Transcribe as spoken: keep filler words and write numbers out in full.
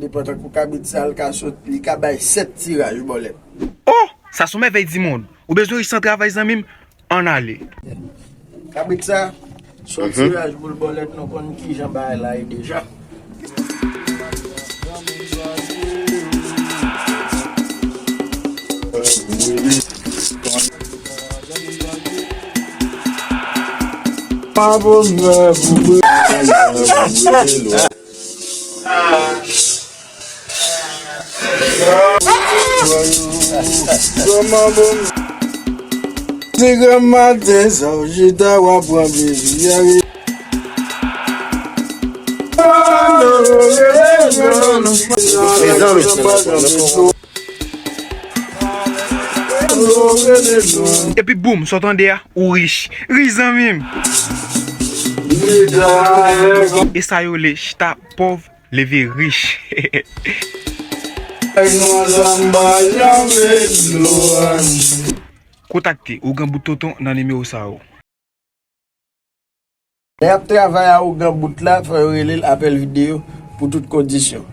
Pantan kou kabrit sa, l ka sot, li ka bay sèt tiraj bòlèt. Oh! Sa se yon mèvèy di mond. Ou bezwen rich san travay, zanmi m? Ann ale. Kabrit sa, se yon tiraj boul bòlèt, nou konn kijan bagay la ye deja. Ti granmaten sa w chita w ap pran plezi a. Epi boum, sa w tande a, ou rich. Ri zanmi m. E sa yo le chita pòv leve rich. Kontakte Ougan Bout Tonton nan nimewo sa yo. Lè y ap travay a Ougan Bout la, fò yo rele l apèl videyo pou tout kondisyon.